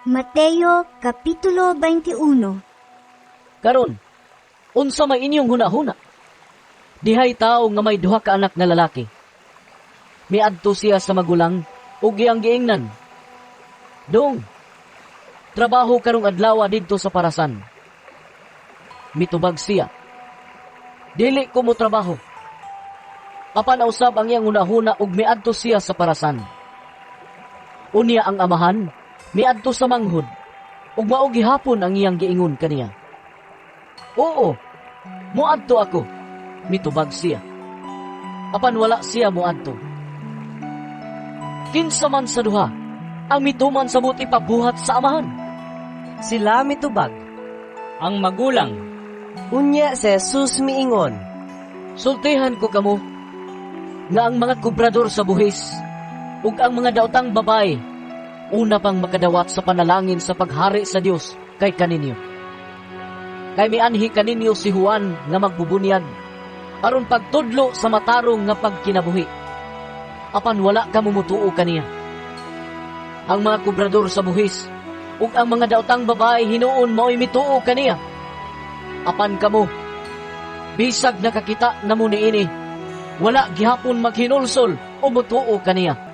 Mateo Kapitulo 21. Karon, unsa may inyong hunahuna? Dihay tao nga may duha ka anak nga lalaki. Miadto siya sa magulang ug iyang giingnan, "Dong, trabaho karong adlaw didto sa parasan." Mitubag siya, "Dili ko mo trabaho." Apan nausab ang iyang hunahuna ug miadto siya sa parasan. Unya ang amahan miadto sa manghod ug mao gihapon ang iyang giingon kaniya. "Oo, muadto ako," mitubag siya. Apan wala siya muadto. Kinsa man sa duha ang mituman sa buot ipabuhat sa amahan? Sila mitubag, "Ang magulang." Unya si Jesus miingon, "Sultihan ko kamo nga ang mga kobrador sa buhis ug ang mga daotang babae una pang makadawat sa panalangin sa paghari sa Dios kay kaninyo. Kay mianhi kaninyo si Juan nga magbubunyag aron pagtudlo sa matarong nga pagkinabuhi. Apan wala kamo mutuo kaniya. Ang mga kobrador sa buhis ug ang mga daotang babae hinuon mao'y mituo kaniya. Apan kamo, bisag nakakita na mo niini, wala gihapon maghinulsol o mutuo kaniya."